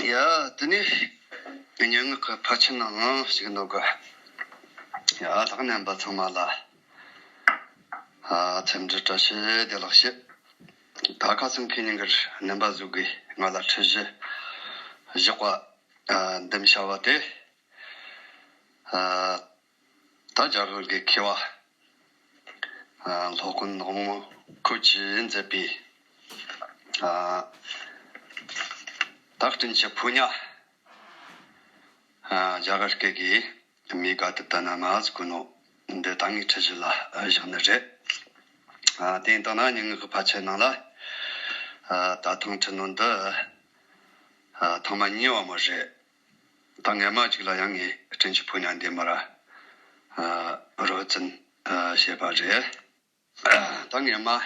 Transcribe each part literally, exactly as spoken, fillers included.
ཡ། དེ་ནས་སྙན་ངག་གི་ཕལ་ཆེར་ནང་ཞིག་འདུག་གི། ཡ། ལྷག་རྣམ་པ་ཚང་མ་ལ། ཨ། འཚམས་འདྲི་བཀྲ་ཤིས་བདེ་ལེགས་ཞུ། ད་ཁ་སང་ཁེ་ཉིན་གར་རྣམ་པ་ཟུག་གིས་ང་ལ་འཁྲིད་གཞི་བཞག་པ། ཨ། འདེམས་བྱ་བ་དེ། ཨ། ད་རྒྱ་གར་གྱི་མཁས་པ། ཨ། སློབ་དཔོན་ནག་མོ་ཁོ་ཆེས་མཛད་པའི། ཨ། ད་དྲིན་ཆེན་ཕོ་ཉ། ཨ། རྒྱ་གར་སྐད་ཀྱི་མི་ག་དུ་ད་ན་མ་ཟེར་གོ་ནོ། འདི་ད་ངའི་འཁྲིད་གཞི་ལ་བཞག་ནི་རེད། ཨ། དེ་ཡིན་དང་ན་སྙན་ངག་གི་ཕལ་ཆེར་ནང་ལ། ཨ། ད་ཐེངས་འཁྲིད་ནོ་འདི། ཨ། ཐེངས་མ་གཉིས་པ་མོ་རེད། ད་སྔ་མ་ཅིག་ལ་ཡང་ངས་དྲིན་ཆེན་ཕོ་ཉ་འདི་མར། ཨ། རོལ་རྩེད། ཨ། བྱས་པ་རེད། ད་སྔ་མ་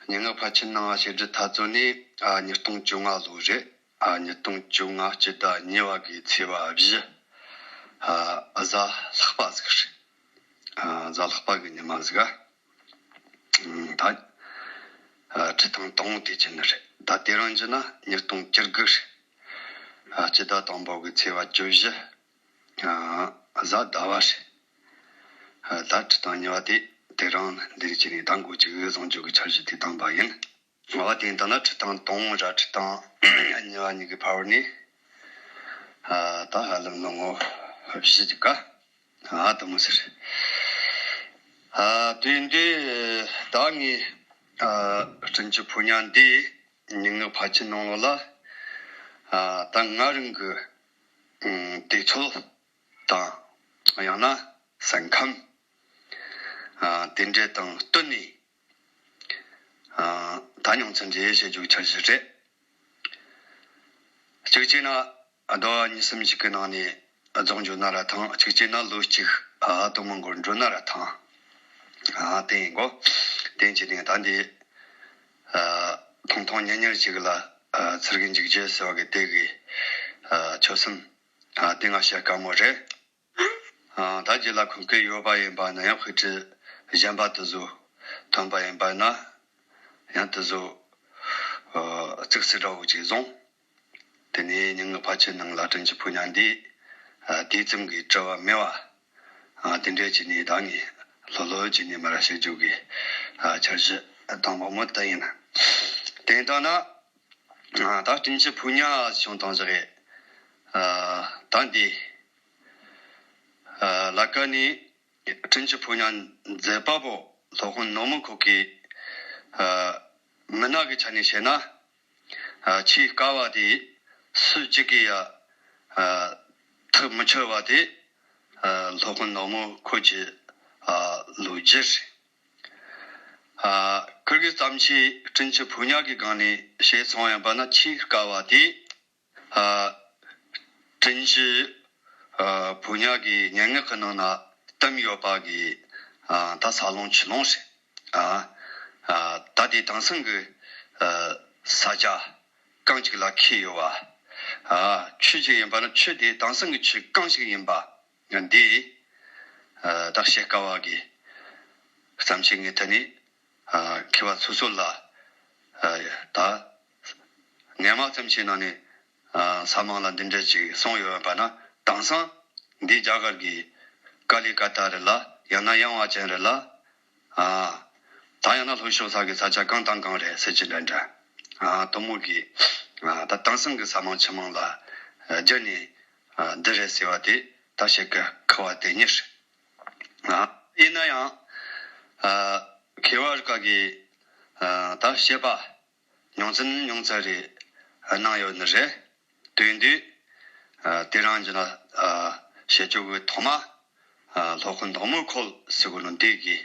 སྙན་ངག་ཕལ་ཆེར་ནང་བཤད་སྒྲུབ་ཐ་ཚོ་ནི། ཨ། ཉིས་སྟོང་བཅོ་ལྔ་ལོ་རེད། ཨ། ཉིས་སྟོང་བཅོ་ལྔ་སྤྱི་ཟླ་གཉིས་པ་གི་ཚེས་པ་བཞི། ཨ། གཟའ་ལྷག་པ་ཟིག་རེད། ཨ། གཟའ་ལྷག་པ་གི་ཉི་མ་ཟིག་ག་ད། ཨ། འཁྲིད་སྟངས་དང་པོ་དེ་བྱས་ནི་རེད། ད་དེ་རིང་བྱས་ན་ཉིས་སྟོང་བཅུ་དགུ་རེད། ཨ། སྤྱི་ཟླ་དང་པོ་གི་ཚེས་པ་བཅུ་བཞི། ཨ། གཟའ་ཟླ་བ་རེད། ཨ། ད་འཁྲིད་སྟངས་གཉིས་པ་དེ་དེ་རིང་འདིར་བྱས་ནས་ད་འགོ་ཅིག་བཟང་སྤྱོད་ཀྱི་འཆར་གཞི་དེ་བཏང་པ་ཡིན། ངོ་བ་དེ་ཡིན་ད་ན་འཁྲིད་སྟངས་དང་པོ་ར་འཁྲིད་སྟངས་གཉིས་པ་གཉིས་ཀྱི་བར་ནས། ཨ། ད་ཧ་ལམ་ལོ་ངོ་བཞི་ཅིག་ག་ཨ། དེ་མོ་ཟེར། ཨ། དེ་འདི་ད་ངས། ཨ། དྲིན་ཆེན་ཕོ་ཉ་འདི་སྙན་ངག་ཕལ་ཆེར་ནང་ལོགས་ལ། ཨ། ད་ང་རང་གི། ཨ། དུས་ཚོད་དང་། ཡང་ན་སེམས་ཁམས། ཨ། དེ་འདྲ་དང་བསྟུན་ནས། ཨ། ད་མྱོང་ཚོར་འདི་བཤད་རྒྱུའི་འཆར་གཞི་རེད། གཅིག་བྱས་ན་ཟླ་བ་གཉིས་གསུམ་ཞིག་གི་ནང་ནས་རྫོགས་འགྲོ་ན་ར་ཐང་། གཅིག་བྱས་ན་ལོ་གཅིག་ཨ་དུ་མ་འགོར་འགྲོ་ན་ར་ཐང་། ཨ། དེ་ཡིན་གོ། དེ་བྱས་ནས་ད་འདི། ཨ། ཐུང་ཐུང་ཉེ་ཉེར་ཞིག་ལ། ཨ། ཚུར་གི་འཇུག་རྒྱུ་ཟེར་བ་གི་དེ་གི། ཨ། ཆོད་སེམས། ཨ། དེ་ང་བཤད་དཀའ་མོ་རེད། ཨ། ད་རྗེས་ལ་ཁོང་སྐད་ཡོད་པ་ཡིན་པ་ན་ཡང་དཔེ་ཁྲིད་གཞན་པ་དེ་ཚོ་ཐོན་པ་ཡིན་པ་ན་ཡང་དེ་ཚོ། ཨ། གཙིགས་སུ་འདྲ་བོ་ཅིག་བཟུང་། དེ་ནས་སྙན་ངག་ཕལ་ཆེར་ནང་ལ་དྲིན་ཆེན་ཕོ་ཉ་འདི། ཨ། དེ་ཙམ་གྱི་བྲི་བ་མེད་པ། ཨ། དེ་འདྲ་བྱས་ནས་ད་ངས་ལྷོད་ལྷོད་བྱས་ནས་མར་བཤད་རྒྱུ་གི། ཨ། འཆར་གཞི་དང་པོ་མོ་དེ་ཡིན། དེ་ལྟར་ན། ཨ། ད་དྲིན་ཆེན་ཕོ་ཉ་བྱུང་དང་བཞག་གི། ཨ། ད་འདི། ཨ། ལ་ཀ་ནི་དྲིན་ཆེན་ཕོ་ཉ་མཛད་པ་པོ་སློབ་དཔོན་ནག་མོ་ཁོ་གི། ཨ། མི་སྣ་གི་ཆ་ནས་བཤད་ན། ཨ། ཆེས་དཀའ་བ་དེ་སུ་གཅིག་གིས་ཡང་། ཨ། ཐག་མི་ཆོད་པ་དེ། ཨ། སློབ་དཔོན་ནག་མོ་ཁོ་གི། ཨ། ལོ་རྒྱུས་རེད། ཨ། ཁིར་གི་བརྩམས་ཆོས་དྲིན་ཆེན་ཕོ་ཉ་གི་སྒང་ནས་བཤད་སོང་ཡིན་པ་ན་ཆེས་དཀའ་བ་དེ། ཨ། དྲིན་ཆེན། ཨ། ཕོ་ཉ་གི་སྙན་ངག་གི་ནང་ན་བསྟན་ཡོད་པ་གི། ཨ། ད་ས་ལོང་ཆུ་ལོང་རེད། ཨ། ཨ། ད་དེ་དེང་སང་གི། ཨ། ས་ཆ་གང་ཅིག་ལ་ཁེལ་ཡོད་པ། ཨ། ཆུ་ཞིག་ཡིན་པ་ན་ཆུ་དེ་དེང་སང་གི་ཆུ་གང་ཞིག་ཡིན་པ། འདི། ཨ། ད་བཤད་དཀའ་བ་གི་བརྩམས་ཆོས་ངའི་ཐད་ནས། ཨ། མཁས་པ་སོ་སོ་ལ། ཨ། ད་སྔ་མ་བརྩམས་ཆོས་ནང་ནས། ཨ། ས་མང་ལ་འདི་འདྲ་ཅིག་གསུངས་ཡོད་པ་ན་དེང་སང་འདི་རྒྱ་གར་གྱི་ཀ་ལི་ཀ་ཏ་རེད་ལ། ཡང་ན་ཡང་བ་ཅན་རེད་ལ། ཨ། ད་ཡང་ན་ལྷོ་ཕྱོགས་ས་གི་ས་ཆ་གང་དང་གང་རེད་ཟེར་གྱི་འདྲ་འདྲ། ཨ། དེ་མོ་གི། ཨ། ད་དེང་སང་གི་ས་མང་ཆུ་མང་ལ། ཨ། བསྒྱུར་ནས། ཨ། འདི་རེད་ཟེར་བ་དེ་ད་བཤད་གི་ཁག་པ་དེ་གཉིས་རེད། ཨ། ཡིན་ན་ཡང་། ཨ། མཁས་པ་རིགས་ཀ་གི། ཨ། ད་བཤད་པ་མྱོང་ཚན་མྱོང་ཚན་རེ་གནང་ཡོད་ནི་རེད། དོན་དུ། ཨ། དེ་རིང་གི་ན། ཨ། བཤད་རྒྱུ་གི་ཐོག་མ། ཨ། སློབ་དཔོན་ནག་མོ་ཁོ་ཟེར་གོ་ནོ་འདི་གི།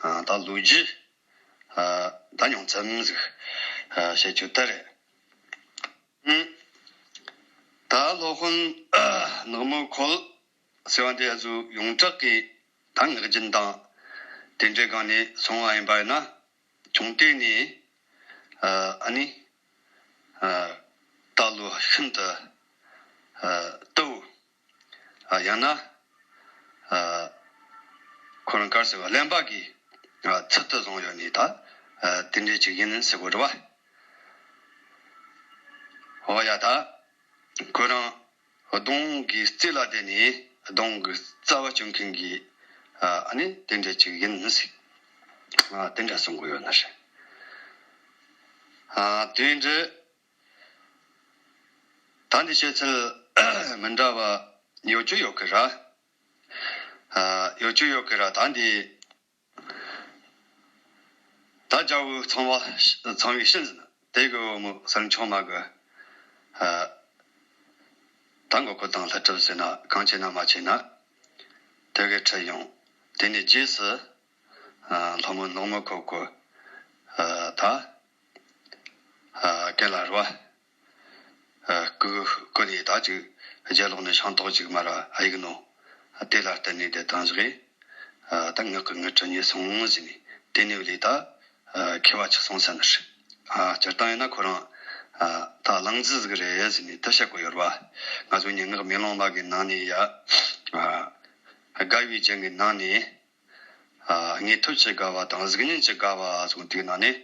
ཨ། ད་ལོ་རྒྱུས། ཨ། ད་མྱོང་ཚན་ཟིག་ཨ། བཤད་རྒྱུ་དེ་རེད། ཨང་། ད་སློབ་དཔོན་ནག་མོ་ཁོ་ཟེར་བ་འདི་ཨ་ཟུ་ཡོངས་གྲགས་ཀྱི་ད་ངག་རྒྱུན་དང་དེ་འདྲའི་སྒང་ནས་སོང་བ་ཡིན་པ་ཡིན་ན། ཆུང་དུས་ནས། ཨ། ཨ་ནི། ཨ། ད་ལོ་ཤིན་ཏུ། ཨ། སྟུ། ཨ། ཡང་ན། ཨ། ཁོ་རང་ག་རེ་ཟེར་བ་གླེན་པ་གི། ཨ། ཚུལ་དུ་བཟུང་ཡོད་ནི་ད། ཨ། དེ་འདྲའི་ཅིག་ཡིན་ཟེར་གོ་རེད་བ། འོ་ཡ་ད། ཁོ་རང་གདོང་གི་རྩེ་ལ་བསྡད་ནས་གདོང་གི་རྩ་བ་གཅོད་མཁན་གྱི་ཨ་ནི་དེ་འདྲ་ཅིག་ཡིན་ཟེར། ཨ་དེ་འདྲ་གསུང་གི་ཡོད་ནི་རེད། ཨ་དེ་འདྲ་ད་འདི་བཤད་ཚུལ་མི་འདྲ་བ་ཡོད་རྒྱུ་ཡོད་གི་ར། ཨ་ཡོད་རྒྱུ་ཡོད་གི་ར། ད་འདི་ད་རྒྱལ་བོ་ཚངས་པ་ཚངས་པའི་བྱིན་ཟིན་དེ་གི་བུ་མོ་གསེར་མཆོག་མ་གི་ཨ་ད་མགོ་སྐོར་དང་ལྷ་གྲུབ་ཟེར་ན་གང་བྱས་ན་མ་བྱས་ན་དེ་གི་ཁྲིད་ཡོང་། དེ་ནས་རྗེས་སུ་ཨ་ལྷ་མོ་ནག་མོ་ཁོ་ཁོ་ཨ་ད་ཨ་གན་ལ་རུ་བ། ཨ་སྐུ་སྐུ་ནས་ད་ཅིག་རྒྱལ་ལོག་ནས་ཤིང་ཏོག་ཅིག་མར་གཡུག་ནོ། དེ་ལ་བརྟེན་ནས་བསྡད་བཏང་བཞག་གི། ཨ་ད་ངག་གི་ངུ་བྲི་ཉེས་སོང་ཟེར་ནས་དེ་ནས་བློས་ད་ཨ་མཁས་པ་ཆགས་སོང་ཟེར་ནི་རེད། ཨ་སྤྱིར་བཏང་ཡིན་ན་ཁོ་རང་ཨ་ད་གླང་རྫི་ཟིག་རེད་ཟེར་ནས་དེ་བཤད་གོ་ཡོད་རེད་བ། ང་ཚོ་སྙན་ངག་མེ་ལོང་མ་གི་ནང་ནས་ཡ། ཨ་དགའ་བའི་རྒྱན་གི་ནང་ནས། ཨ་དངོས་ཐོབ་ཀྱི་དགའ་བ་དང་གཟུགས་བརྙན་གྱི་དགའ་བ་སོགས་དེའི་ནང་ནས།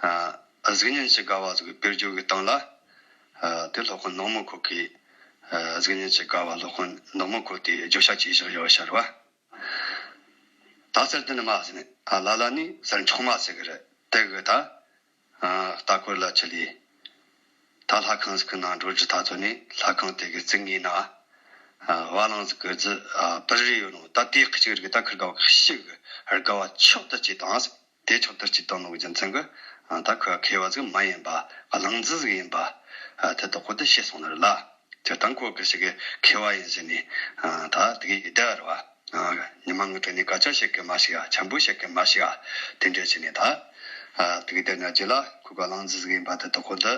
ཨ་གཟུགས་བརྙན་གྱི་དགའ་བ་སོགས་དཔེར་བརྗོད་ཀྱི་སྟེང་ལ། ཨ་དེ་སློབ་དཔོན་ནག་མོ་ཁོ་གིས་ཨ་གཟུགས་བརྙན་གྱི་དགའ་བ་སློབ་དཔོན་ནག་མོ་ཁོ་དེའི་བརྗོད་བྱ་བྱས་བཞག་ཡོད་ཤར་བ། ད་ཟེར་དེ་ནི་མ་ཟེར་ནས་ཨ་ལ་ལ་ནི་ཟེར་མཆོག་མ་ཟེར་གི་རེད་དེ་གི་ད། ཨ་ལྟ་སྐོར་ལ་ཆི་ལི། ད་ལྷ་ཁང་ཟིག་གི་ནང་འགྲོ་རྒྱུ་ད་ཚོ་ནི་ལྷ་ཁང་དེ་གི་རྩིག་ངོས་ན། ཨ་བ་ལང་ཟིག་གི་རྫི་ཨ་པར་རི་ཡོད་ནོ། ད་དེ་གཅིག་རིག་ད་ཁིར་ག་བ་ཤི་གི་ར་ག་བ་མཆོག་ཏུ་ཅི་དང་། དེ་མཆོག་ཏུ་ཅི་དང་ནོ་གི་རྒྱུ་མཚན་གི། ཨ་ད་ཁོ་མཁས་པ་ཟིག་མ་ཡིན་པ་གླང་རྫི་ཟིག་ཡིན་པ། ཨ་དེ་ད་ཁོ་དེ་ཤེས་སོང་ནི་རེད་ལ། དེ་དང་ཁོ་གི་ཞིག་གི་མཁས་པ་ཡིན་ཟེར་ནི། ཨ་ད་དེ་གི་ཡི་ད་ར་བ། ཉི་མ་ངུ་དྲོ་ནས་སྐད་ཆ་བཤད་གི་མ་ཤི་ཡ། འཆམ་པོ་བཤད་གི་མ་ཤི་ཡ། དེ་འདྲ་བྱས་ནས་ད། ཨ་དེ་གི་དེ་ན་རྗེས་ལ་ཁུ་ག་གླང་རྫི་ཟིག་ཡིན་པ་དེ་དོ་ཁོ་འདི་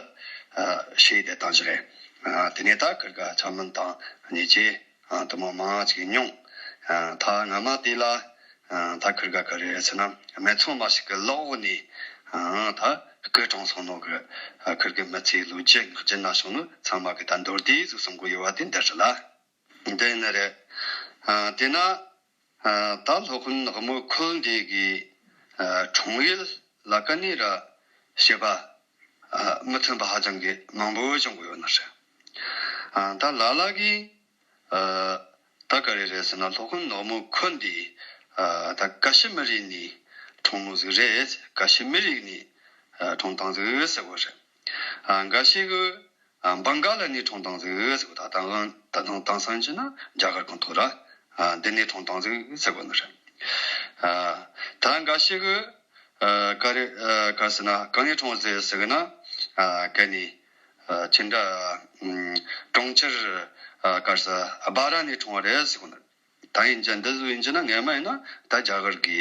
ཤེས་དེ་བཏང་ཞིག་རེད། ཨ་དེ་ནས་ད་ཁིར་ག་ཆ་མིན་དང་གཉིས་ཀྱིས་ཨ་དུ་མོ་མང་ཅིག་མྱོང་། ཨ་ད་སྔ་མ་དེ་ལ་ཨ་ད་ཁིར་ག་ག་རེ་རེད་ཟེར་ན་སྨད་འཚོང་མ་ཞིག་གི་ལག་འོག་ནས་ཨ་ད་སྐུ་གྲོངས་སོང་ནོ་གི། ཨ་ཁིར་གི་མི་ཚེའི་ལོ་རྒྱུས་ངག་རྒྱུན་ན་བྱུང་ནོ་ཚང་མ་གི་ད་མདོར་བསྡུས་ཟིག་གསུང་གི་ཡོད་བ་དེ་འདི་རེད་ལ། འདི་ནི་རེད། ཨ་དེ་ན་ཨ་ད་སློབ་དཔོན་ནག་མོ་ཁོལ་འདི་གི་ཨ་འཁྲུངས་ཡུལ་ལ་ཀ་ནི་ར་བཤད་པ་ཨ་མི་མཐུན་པ་ཧ་ཅང་གི་མང་པོ་བྱུང་གི་ཡོད་ནི་རེད། ཨ་ད་ལ་ལ་གི་ཨ་ད་ག་རེ་རེད་ཟེར་ན་སློབ་དཔོན་ནག་མོ་ཁོལ་འདི་ཨ་ད་ཀ་ཤི་མི་རིགས་ནས་འཁྲུངས་ནོ་ཟིག་རེད། ཀ་ཤི་མི་རིགས་ནས་ཨ་འཁྲུངས་བཏང་ཟིག་ཟེར་གོ་རེད། ཨ་འགའ་ཞིག་གི་ཨ་བང་ག་ལ་ནས་འཁྲུངས་བཏང་ཟིག་ཟེར་གོ། ད་དང་ད་དང་དེང་སང་གྱི་ན་རྒྱ་གར་གང་ཐོག་ར། ཨ་འདི་ནས་འཁྲུངས་བཏང་ཟིག་ཟེར་གོ་ནི་རེད། ཨ་ད་འགའ་ཞིག་གི་ཨ་ག་རེ་ཨ་ག་ཟེར་ན་གང་ནས་འཁྲུངས་ཟིག་ཟེར་གི་ན། ཨ་ག་ནས་ཨ་ཁྱེད་འདྲ་ཨ་གྲོང་ཁྱེར་ཨ་ག་ཟེར་སྦ་ར་ནས་འཁྲུངས་པ་རེད་ཟེར་གོ་ནི། ད་ཡིན་ཅན་འདི་ཟུ་ཡིན་ཅི་ན་ངས་མ་ཡིན་ན་ད་རྒྱ་གར་གི་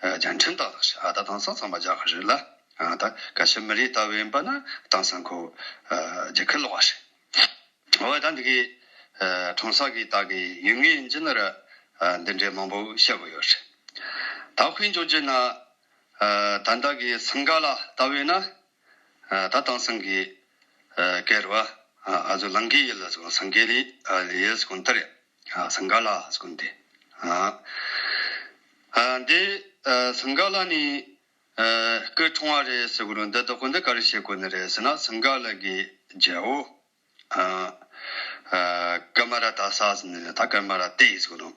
ཨ་རྒྱལ་ཕྲན་དག་ལགས་ཤ་ཨ་ད་དེང་སང་ཚང་མ་རྒྱ་གར་རེད་ལ། ཨ་ད་ཀ་ཤི་མི་རིགས་ལྟ་བུ་ཡིན་པ་ན་དེང་སང་ཁོ་ཨ་རྒྱལ་ཁབ་ལོག་པ་རེད། འོ་ད་འདི་གི་ཨ་འཁྲུངས་ས་གི་ད་གི་ཡུལ་དངོས་ཡིན་ཅི་ན་ར་ཨ་འདི་འདྲའི་མང་པོ་བཤད་དགོས་ཡོད་རེད། ད་དཔེ་འཇོག་རྒྱུ་ན་ཨ་ད་ལྟ་གི་སིང་ག་ལ་ལྟ་བུ་ཡིན་ན། ཨ་ད་དེང་སང་གི་ཨ་སྐད་རུ་བ་ཨ་ཨ་ཟུ་ལང་གི་ཡུལ་ལ་ཟུ་སང་གི་ལི་ཨ་ཡུལ་ཟུ་ཀུན་ཏར་ཨ་སང་ག་ལ་ཟུ་ཀུན་ཏེ་ཨ་ཨ་འདི་ཨ་སང་ག་ལ་ནི་ཨ་སྐུ་འཁྲུངས་པ་རེད་ཟེར་གོ་ནོ་འདི་དོ་ཀུན་ཏེ་ག་རེ་བཤད་གོ་ནི་རེད་ཟེར་ན་སང་ག་ལ་གི་རྒྱལ་བོ་ཨ་ཨ་ཀ་མ་ར་ཏ་ས་ཟེར་ནི་ད་ཀ་མ་ར་ཏེ་ཟེར་གོ་ནོ་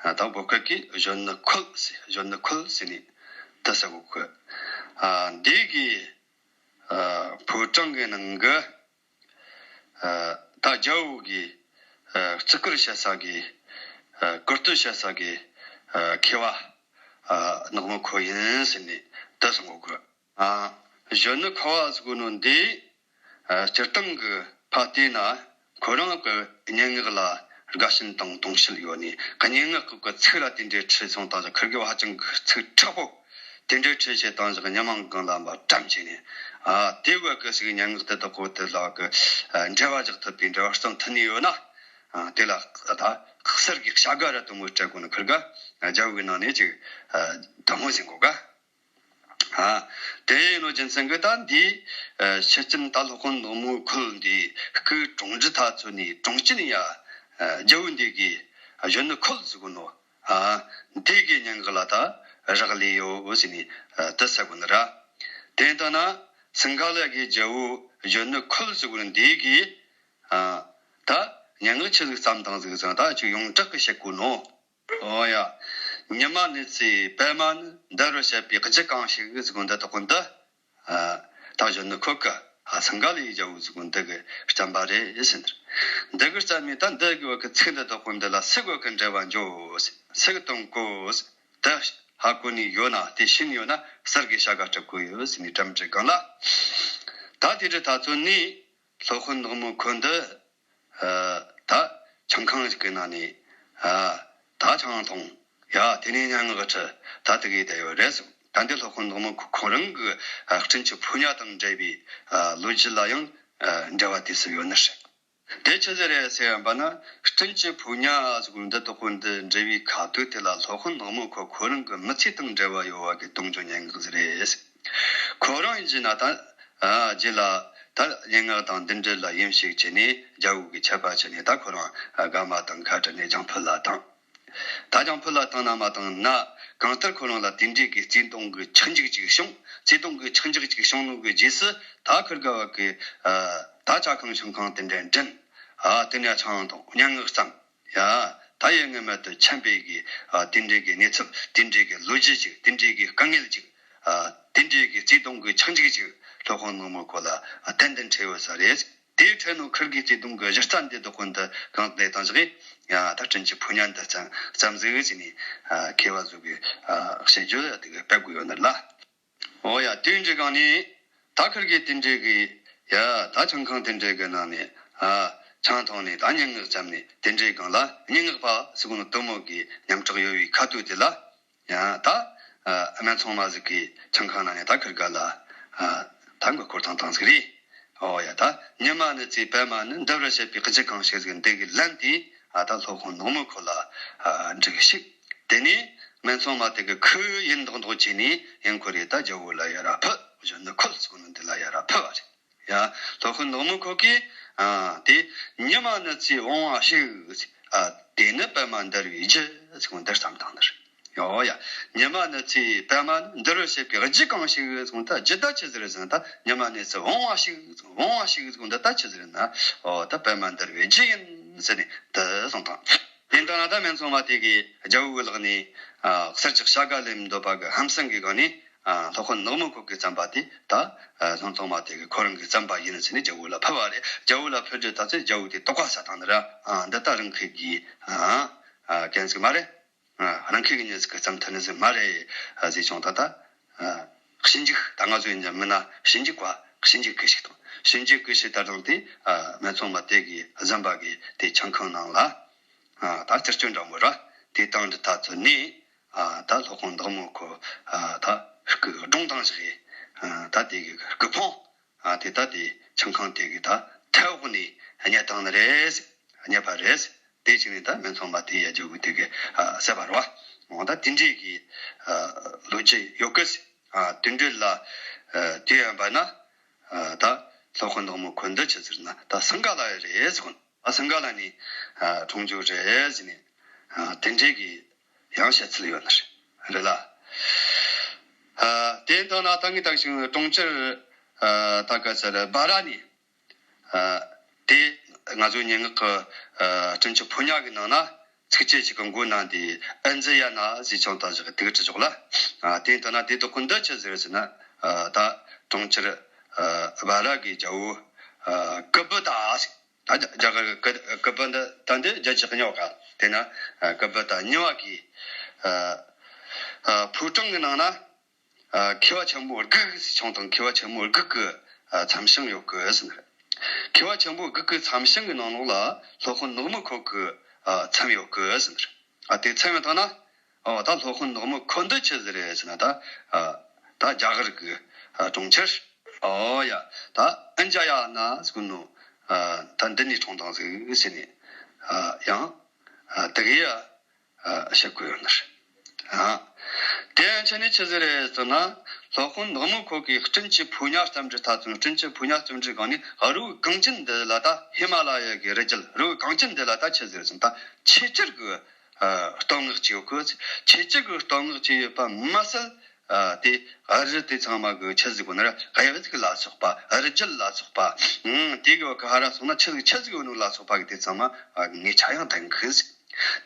ཨ་ད་བོད་སྐད་ཀྱི་གཞོན་ནུ་ཁོལ་ཟེར་གཞོན་ནུ་ཁོལ་ཟེར་ནི་ད་ཟེར་གོ་གི་ཨ་འདི་གི་ཨ་ཕོ་བྲང་གི་ནང་གི་ཨ་ད་རྒྱལ་བོ་གི་ཨ་བརྩི་བཀུར་བྱེད་ས་གི་ཨ་བཀུར་སྟི་བྱེད་ས་གི་ཨ་མཁས་པ་ཨ་ནག་མོ་ཁོ་ཡིན་ཟེར་ནས་དེ་གསུང་གོ་གི། ཨ་གཞོན་ནུ་ཁོ་བ་ཟེར་གོ་ནོ་འདི་ཨ་སྤྱིར་བཏང་གི་ཕ་བལྟས་ན་ཁོ་རང་གི་སྙན་ངག་ལ་དགའ་ཞེན་དང་དུང་ཞེན་ཡོད་ནས་སྙན་ངག་གི་ཚིག་ལ་དེ་འདྲའི་ཁྲིད་སོང་དང་ཁིར་གི་ཧ་ཅང་གི་ཚིག་མཁྲེགས་པོ། དེ་འདྲའི་ཁྲིད་བྱེད་སྟངས་ཞིག་ཉི་མ་གང་ལ་མ་བཀྲམ་བྱས་ནས། ཨ་དེ་བས་ཀྱི་ཞིག་སྙན་ངག་དེ་དག་གོ་དེ་ལ་གི་ཨ་འགྲེལ་བ་རྒྱག་ཐུབ་པའི་འགྲེལ་བ་སྟོན་ཐུབ་ནི་ཡོད་ན། ཨ་དེ་ལ་ད་གསེར་གྱི་བྱ་དགའ་ར་དུ་མོ་སྤྲད་དགོས་ནི་ཁིར་ག་རྒྱལ་བོ་གི་ནང་ནས་ཅིག་ཨ་དུ་མོ་ཟིན་གོ་ག་ཨ་དེ་ཡིན་ནོ་རྒྱུ་མཚན་གི་ད་འདི་ཨ་ཤེར་ཕྱིན་ད་སློབ་དཔོན་ནག་མོ་ཁོལ་འདི་སྐུ་གྲོངས་རྒྱུ་ད་ཚོད་ནས་གྲོངས་ཀྱི་ནི་ཡ་ཨ་རྒྱལ་བོ་འདི་གི་ཨ་གཞོན་ནུ་ཁོལ་ཟེར་གོ་ནོ། ཨ་འདི་གི་སྙན་ངག་ལ་ད་རག་ལས་ཡོད་ཟེར་ནས་ཨ་དེ་ཟེར་གོ་ནི་ར། དེ་ལྟ་ན་སིང་ག་ལ་གི་རྒྱལ་བོ་གཞོན་ནུ་ཁོལ་ཟེར་གོ་ནི་འདི་གི་ ཨ། ད་སྙན་ངག་ཆི་ཟིག་བརྩམས་དང་ཟིག་ཟེར་ན་ད་ཅིག་ཡོངས་གྲགས་གི་བཤད་དགོས་ནོ། ཨོ་ཡ། ཉི་མ་ནུབ་ཚེའི་པདྨ་ནི། འདི་རུ་བཤད་པའི་རྒྱུ་གང་ཞིག་ཟེར་གོ་འདི་དག་གོ་འདི། ཨ། ད་གཞོན་ནུ་ཁོ་གི་ཨ་སིངྒ་ལའི་རྒྱལ་པོ་ཟེར་གོ་འདི་གི་བརྩམས་པ་རེད་ཟེར་ནི། འདི་གི་རྩ་མི་ད་འདི་གི་བ་གི་ཚིག་འདི་དག་གོ་འདི་ལ་སུ་གོ་གི་འགྲེལ་བ་འཇོག་སུ་གི་གཏོང་གོ་ཟེར། དེ་ཧ་གོ་ནི་ཡོད་ན་དེ་ཤེས་ནི་ཡོད་ན་གསེར་གི་བྱ་དགའ་སྤྲད་གོ་ཡོད་ཟེར་ནི་འགྲེལ་བཤད་གང་ལ། ད་དེ་འདྲ་ད་ཚོ་ནི། སློབ་དཔོན་ནག་མོ་ཁོ་འདི། ཨ། ད་ཆང་ཁང་ཞིག་གི་ནང་ནས། ཨ། ད་ཆང་འཐུང་། ཡ། དེ་ནས་སྙན་ངག་ཁྲིད། ད་དེ་གའི་བསྡད་ཡོད་རེད་གསུངས། ད་འདི་སློབ་དཔོན་ནག་མོ་ཁོ་ཁོ་རང་གི་ཨ་སྤྲིན་གྱི་ཕོ་ཉ་དང་འབྲེལ་བའི་ཨ་ལོ་རྒྱུས་ལ་ཡང་ཨ་འབྲེལ་བ་དེ་ཚོ་ཡོད་ནི་རེད། དེ་ཆི་ཟིག་རེད་ཟེར་བ་ན། སྤྲིན་གྱི་ཕོ་ཉ་ཟེར་གོ་འདི་དག་གོ་འདི་འབྲེལ་བའི་ཁ་ཐུག་དེ་ལ་སློབ་དཔོན་ནག་མོ་ཁོ་ཁོ་རང་གི་མི་ཚེ་དང་འབྲེལ་བ་ཡོད་པ་གི་གཏོང་རྒྱུ་སྙན་ངག་ཟིག་རེད། ཁོ་རང་ཡིན་གྱི་ན་ད། ཨ། རྗེས་ལ་ད་སྙན་ངག་དང་འདི་འདྲ་ལ་ཡིན་ཞིག་བྱས་ནས་རྒྱལ་པོ་གི་ཆད་པ་བྱས་ནས་ད་ཁོ་རང་ཨ་དགའ་མ་དང་ཁ་བྲལ་ནས་ལྗང་ཕུ་ལ་བཏང་། ད་ལྗང་ཕུ་ལ་བཏང་ན་མ་བཏང་ན་གང་ལྟར་ཁོ་རང་ལ་དེ་འདྲའི་གི་བརྩེ་དུང་གི་ཆག་འཇིག་ཅིག་བྱུང་། བརྩེ་དུང་གི་ཆག་འཇིག་ཅིག་བྱུང་ནོ་གི་རྗེས་སུ་ད་ཁིར་ག་བ་གི་ཨ་ད་ཇ་ཁང་ཆང་ཁང་དེ་འདྲ་འགྲིམ། ཨ། དེ་ནས་ཆང་འཐུང་སྙན་ངག་བརྩམས། ཡ། ད་ཡེ་ངེས་མེད་དུ་ཆེན་པོའི་གི་ཨ་དེ་འདྲའི་གི་གནས་ཚུལ། དེ་འདྲའི་གི་ལོ་རྒྱུས་ཅིག། དེ་འདྲའི་གི་དཀའ་ངལ་ཅིག། ཨ། དེ་འདྲའི་གི་བརྩེ་དུང་གི་ཆག་འཇིག་ཅིག་སློབ་དཔོན་ནག་མོ་ཁོ་ལ་ཨ་ཏན་ཏན་འཕྲད་ཡོད་ས་རེད། དེའི་འཕྲད་ནོ་ཁིར་གི་བརྩེ་དུང་གི་གཞི་རྩ་འདི་དག་གོ་འདི་གང་ལྟར་བཏང་བཞག་གི། ཡ། ད་སྤྲིན་གྱི་ཕོ་ཉ་འདི་ཙམ་ཙམ་ཟིག་ཟེར་ནས་ཨ་མཁས་པ་ཚོ་གི་ཨ་བཤད་རྒྱུ་དེ་གི་སྤེལ་དགོས་ཡོད་ནི་ལ། འོ་ཡ། དེ་འདྲའི་སྒང་ནས་ད་ཁིར་གི་དེ་འདྲའི་གི། ཡ། ད་ཆང་ཁང་དེ་འདྲའི་གི་ནང་ནས་ཨ་ཆང་འཐུང་ནས་ད་སྙན་ངག་བརྩམས་ནས་དེ་འདྲའི་སྒང་ལ་སྙན་ངག་པ་ཟེར་གོ་ནོ་དེ་མོ་གི་མཉམ་གྲགས་ཡོད་པའི་ཁ་ཐུག་དེ་ལ། ཡ། ད་ཨ་སྨད་འཚོང་མ་ཟིག་གི་ཆང་ཁང་ནང་ནས་ད་ཁིར་ག་ལ་ཨ་ད་མགོ་སྐོར་བཏང་བཏང་ཟིག་རེད། འོ་ཡ། ད་ཉི་མ་ནུབ་ཚེའི་པདྨ་ནི། འདི་རུ་བཤད་པའི་རྒྱུ་གང་ཞིག་ཟེར་གི་འདི་གི་ལན་དེ་ཨ་ད་སློབ་དཔོན་ནག་མོ་ཁོ་ལ་ཨ་འདྲི་གི་ཞིག། དེ་ནས་སྨད་འཚོང་མ་དེ་གི་ཁོས་ཡིན་མདོག་མདོག་བྱས་ནས་ཡིན་ཁོ་རེ་ད་རྒྱལ་པོ་ལ་ཡར་ར་ཕུལ། གཞོན་ནུ་ཁོ་ལ་ཟེར་གོ་ནོ་འདི་ལ་ཡར་ར་ཕུལ་བ་རེད། ཡ། སློབ་དཔོན་ནག་མོ་ཁོ་གིས་ཨ་དེ་ཉི་མ་ནུབ་ཚེའི་བུང་བ་ཞིག། ཨ་དེ་ནི་པདྨ་འདུལ་བའི་རྒྱུ་ཟེར་གོ་འདི་བརྩམས་བཏང་ནི་རེད། ཡོ་ཡ། ཉི་མ་ནུབ་ཚེའི་པདྨ་ནི། འདི་རུ་བཤད་པའི་རྒྱུ་གང་ཞིག་ཟེར་གོ་ད་རྒྱུ་ད་ཆི་ཟིག་རེད་ཟེར་ན། ད་ཉི་མ་ནུབ་ཚེ་བུང་བ་ཞིག། བུང་བ་ཞིག་ཟེར་གོ་འདི་ད་ཆི་ཟིག་རེད་ན། འོ་ད་པདྨ་འདུལ་བའི་རྒྱུ་ཡིན་ཟེར་ནས་འདི་གསུངས་བཏང་། དེ་ལྟ་ན་ད་སྨད་འཚོང་མ་དེ་གིས་རྒྱལ་པོའི་ལག་ནས་ཨ་གསེར་གྱི་བྱ་དགའ་ལེན་འདོད་པ་གི་ཧམ་སེམས་ཀྱི་སྒང་ནས། ཨ་སློབ་དཔོན་ནག་མོ་ཁོ་གིས་བརྩམས་པ་དེ་ད་ཨ་སྨད་འཚོང་མ་དེ་གིས་ཁོ་རང་གིས་བརྩམས་པ་ཡིན་ཟེར་ནས་རྒྱལ་པོ་ལ་ཕུལ་བ་རེད། རྒྱལ་པོ་ལ་ཕུལ་རྒྱུ་ད་ཚེ་རྒྱལ་པོ་དེ་དོགས་པ་ཟ་བཏང་ནི་ར། ཨ་འདི་ད་རང་ཁུལ་གྱི་ཨ་ཨ་གན་ཟིག་མ་རེད། ཨ་རང་ཁུལ་གྱི་མྱི་ཟིག་གིས་བརྩམས་ཐུབ་ནི་ཟིག་མ་རེད། ཨ་ཟེར་བྱུང་། ད་ད་ཨ་ཞིབ་འཇུག་ད་ང་ཚོ་ཡིན་ཀྱང་མིན་ན་ཞིབ་འཇུག་པ་ཞིབ་འཇུག་གི་ཞིག་དང་། ཞིབ་འཇུག་གི་ཞིག་ད་དང་དེ་ཨ་སྨད་འཚོང་མ་དེ་གིས་བརྩམས་པ་གི་དེ་ཆང་ཁང་ནང་ལ་ཨ་ད་རྩེར་སྐྱོན་འདྲ་མོ་ར་དེ་བཏང་འདི་ད་ཚོ་ནས། ཨ་ད་སློབ་དཔོན་ནག་མོ་ཁོ་ཨ་ད་སྐུ་སྒྲུང་བཏང་བཞག་ཡས། ཨ་ད་དེ་གི་སྐུ་ཕུང་ཨ་དེ་ད་དེ་ཆང་ཁང་དེ་གི་ད་ཐལ་འོག་ནས་རྙེད་བཏང་ནི་རེད། རྙེད་པ་རེད། དེ་བྱས་ནས་ད་སྨད་འཚོང་མ་དེ་ཡ་རྒྱལ་པོ་དེ་གི་ཨ་བསད་པ་རེད་བ། འོ་ད་དེ་འདྲའི་གི་ཨ་ལོ་རྒྱུས་ཡོད་གི། ཨ་དེ་འདྲ་ལ་ཨ་དེ་ཡིན་པ་ན་ཨ་ད་སློབ་དཔོན་ནག་མོ་ཁོ་འདི་ཆི་ཟེར་ན་ད་སིངྒ་ལ་ཡི་རེད་ཟེར་གོ། ཨ་སིངྒ་ལ་ནས་ཨ་འཁྲུངས་རྒྱུ་རེད་ཟེར་ནས་ཨ་དེ་འདྲའི་གི་ཡང་བཤད་ཚུལ་ཡོད་ནི་རེད་ལ། ཨ་དེ་ལྟ་ན་ད་ངས་ད་ཞིང་གྲོང་ཁྱེར་ཨ་ད་ག་ཚ་ར་སྦ་ར་ནས་ཨ་དེ་ང་ཚོའི་སྙན་ངག་གི་ཨ་སྤྲིན་གྱི་ཕོ་ཉ་གི་ནང་ན་ཚིགས་བཅད་ཅིག་གི་མགོ་ན་འདི་ཨན་ཛི་ཡ་ན་ཟེར་ཆང་ད་ཞིག་དེ་གི་བྲི་ཆོག་ལ། ཨ་དེ་ལྟ་ན་དེ་དག་གོ་འདི་ཆི་ཟེར་ཟེར་ན། ཨ་ད་གྲོང་ཁྱེར་ཨ་སྦ་ར་གི་རྒྱལ་པོ་ཨ་ཀུ་བུ་ད་ཟེར། ད་རྒྱ་རྒྱ་གར་གི་ཀུ་ཀུ་བུ་འདི་ད་འདི་རྒྱལ་སྤྱི་གི་གཉའ་ག་དེ་ན་ཨ་ཀུ་བུ་ད་གཉིས་པ་གི་ཨ་ཨ་ཕོ་བྲང་གི་ནང་ན་ཨ་མཁས་པ་ཆེན་པོ་དགུ་གི་ཆང་དང་མཁས་པ་ཆེན་པོ་དགུ་གི་ཨ་མཚམས་ཤིང་ཡོད་གི་ཟེར་ནི་རེད། མཁས་པ་ཆེན་པོ་དགུ་གི་མཚམས་ཤིང་གི་ནང་ལོགས་ལ་སློབ་དཔོན་ནག་མོ་ཁོ་གི་ཨ་མཚམས་ཡོད་གི་ཟེར་ནི་རེད། ཨ་དེ་མཚམས་ཡོད་དང་ན། ཨོ་ད་སློབ་དཔོན་ནག་མོ་ཁོ་འདི་ཆི་ཟིག་རེད་ཟེར་ན་ད། ཨ་ད་རྒྱ་གར་གི་ཨ་གྲོང་ཁྱེར། ཨོ་ཡ། ད་ཨན་ཇ་ཡ་ན་ཟེར་གོ་ནོ། ཨ་ད་འདི་ནས་འཁྲུངས་དང་ཟིག་ཟེར་ནས། ཨ་ཡང་ཨ་དེ་གི་ཡ་ཨ་བཤད་གོ་ཡོད་ནི་རེད། ཨ་དེ་ཡང་ཆི་ནས་ཆི་ཟིག་རེད་ཟེར་ན། སློབ་དཔོན་ནག་མོ་ཁོ་གིས་སྤྲིན་གྱི་ཕོ་ཉ་བརྩམས་འདྲི་ད་ཚོ་སྤྲིན་གྱི་ཕོ་ཉ་བརྩམས་འདྲི་སྒང་ནས་རི་བོ་གངས་ཅན་འདི་ལ་ད་ཧི་མ་ལ་ཡ་གི་རི་རྒྱུད་རི་བོ་གངས་ཅན་འདི་ལ་ད་ཆི་ཟིག་རེད་ཟེར་ན་ད་ཆེས་ཆེར་གི་ཨ་བསྟོད་བསྔགས་བྱས་ཡོད་གི། ཆེས་ཆེར་གི་བསྟོད་བསྔགས་བྱས་ཡོད་པ་མ་ཟད། ཨ་དེ་ཨ་རི་དེ་ཚང་མ་གི་ཆི་ཟིག་གོ་ན་ར་གཡབ་ཟིག་ལ་སོགས་པ། ཨ་རི་རྒྱུད་ལ་སོགས་པ། ཨང་དེ་གི་བ་གི་ཧ་ར་སོང་ན་ཆི་ཟིག་ཆི་ཟིག་ཡོད་ནོ་ལ་སོགས་པ་གི་དེ་ཚང་མ་ཨ་ངེས་ཆ་ཡང་ལྡན་གི་ཟིག་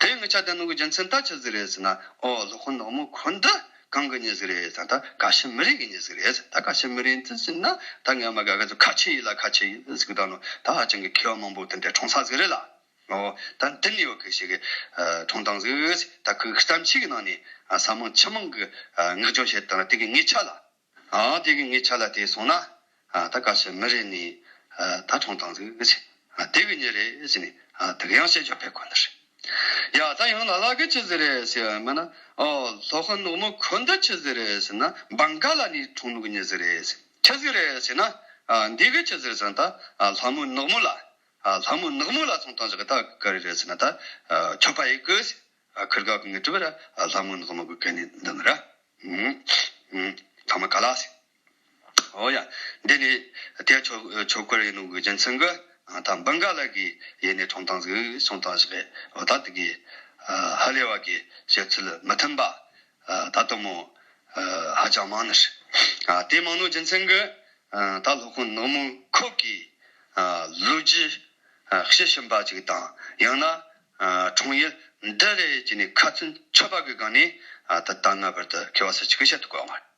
དེ་ངེས་ཆ་ལྡན་ནོ་གི་རྒྱུ་མཚན་ད་ཆི་ཟིག་རེད་ཟེར་ན། ཨོ་སློབ་དཔོན་ནག་མོ་ཁོ་འདི་གང་གི་མྱི་ཟིག་རེད་ཟེར་ན། ད་ཀ་ཤི་མི་རིགས་གི་མྱི་ཟིག་རེད་ཟེར། ད་ཀ་ཤི་མི་རིགས་འདི་ཟེར་ན་ད་ངས་མ་ག་ག་ཚོ་ཁ་ཆེ་ཡིན་ལ་ཁ་ཆེ་ཡིན་ཟེར་གི་ད་ནོ་ད་ཧ་ཅང་གི་མཁས་པ་མང་པོ་དེ་འདྲ་འཁྲུངས་ས་ཟིག་རེད་ལ། ཨོ་ད་འདི་ནས་ཡོད་གི་ཞིག་གི་ཨ་འཁྲུངས་སྟངས་ཟིག་ད་ཁོའི་བརྩམས་ཆོས་ཀྱི་ནང་ནས་ཨ་ས་མང་ཆུ་མང་གི་ཨ་བསྔགས་བརྗོད་བྱེད་སྟངས་དེ་གི་ངེས་ཆ་ལ། ཨ་དེ་གི་ངེས་ཆ་ལ་བལྟས་སོང་ན། ཨ་ད་ཀ་ཤི་མི་རིགས་ནས་ཨ་ད་འཁྲུངས་སྟངས་ཟིག་ཨ་དེ་གི་མྱི་རེད་ཟེར་ནས་ཨ་དེ་གི་ཡང་བཤད་རྒྱུ་ཕེབས་གོ་ནི་རེད། ཡ་ད་ཡང་ལ་ལ་གི་ཆི་ཟིག་རེད་ཟེར་བ་མིན་ན། ཨོ་སློབ་དཔོན་ནག་མོ་ཁོ་འདི་ཆི་ཟིག་རེད་ཟེར་ན། བང་ག་ལ་ནས་འཁྲུངས་ནོ་གི་མྱི་ཟིག་རེད་ཟེར། ཆི་ཟིག་རེད་ཟེར་ན། ཨ་འདི་གི་ཆི་ཟིག་རེད་ཟེར་ན། ད་ཨ་ལྷ་མོ་ནག་མོ་ལ། ཨ་ལྷ་མོ་ནག་མོ་ལ་སོང་དང་ཞག་ད་ག་རེ་རེད་ཟེར་ན། ད་ཨ་མཆོད་པ་ཡི་གི་ཟེར། ཨ་ཁིར་ག་གི་ངི་གྲུབ་ར་ཨ་ལྷ་མོ་ནག་མོ་གི་གན་ནི་འདི་ནི་ར། ཨུམ་ཨུམ་ཐ་མ་ག་ལ་ཟེར། ཨོ་ཡ། འདི་ནི་དེ་ཆོ་ཆོ་གར་ཡིན་ནོ་གི་རྒྱུ་མཚན་གི་ཨ་ད་བང་ག་ལ་གི་ཡེ་ནས་འཁྲུངས་སྟངས་ཟིག་སོང་དང་ཞག་གི། ཨོ་ད་དེ་གི་ཨ་ཧ་ལས་པ་གི་བཤད་ཚུལ་མི་མཐུན་པ་ཨ་ད་དུ་མོ་ཨ་ཧ་ཅང་མང་ནི་རེད། ཨ་དེ་མང་ནོ་རྒྱུ་མཚན་གི་ཨ་ད་སློབ་དཔོན་ནག་མོ་ཁོ་གི་ཨ་ལོ་རྒྱུས་ཨ་དཔྱིས་ཕྱིན་པ་ཅིག་དང་། ཡང་ན་ཨ་འཁྲུངས་ཡུལ་འདི་རེད་ཅེས་ནས་ཁ་ཚོན་ཆོད་པ་གི་སྒང་ནས་ཨ་ད་ད་ང་བར་དུ་མཁས་པ་སུ་གཅིག་གིས་བཤད་ཐུབ་ཀྱི་ཡོད་མ་རེད།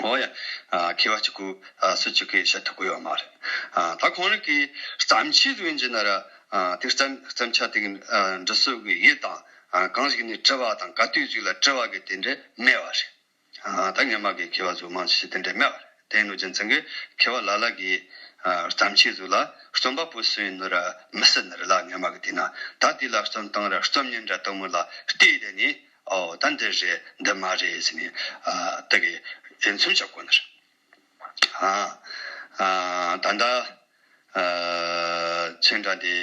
འོ་ཡ། ཨ་མཁས་པ་གཅིག་གིས་ཨ་སུ་གཅིག་གིས་བཤད་ཐུབ་ཀྱི་ཡོད་མ་རེད། ཨ་ད་ཁོང་རང་གི་བརྩམས་ཆོས་ཟིག་ཡིན་རྒྱུ་ན་ར། ཨ་དེ་བརྩམས་བརྩམས་བྱ་དེ་གི་ཨ་འབྲི་སྲོལ་གི་ཡུལ་དང་། ཨ་གང་ཞིག་ནས་བྲི་བ་དང་ག་དུས་ཞིག་ལ་བྲི་བ་གི་དེ་འདྲ་མེད་པ་རེད། ཨ་ད་སྔོན་མ་གི་མཁས་པ་ཚོ་མང་ཆེ་དེ་འདྲ་མེད་པ་རེད། དེ་ནོ་རྒྱུ་མཚན་གྱིས་མཁས་པ་ལ་ལ་གིས་ཨ་བརྩམས་ཆོས་ཚོ་ལ་རྩོམ་པ་པོ་སུ་ཡིན་ནོ་ར་མི་སྲིད་ནི་རེད་ལ། སྔོན་མ་གི་དེ་ན་ད་དེ་ལ་རྩོམ་སྟངས་ར་རྩོམ་ཉིན་ར་དུ་མོ་ལ་བལྟས་དེ་ནས། ཨོ་ད་འདི་རེད་འདི་མ་རེད་ཟེར་ནས་ཨ་དེ་གི་འཛིན་མཚམས་བྱ་དགོས་ནི་རེད། ཨ་ཨ་ད་ལྟ་ཨ་ཆེན་དྲ་དེ་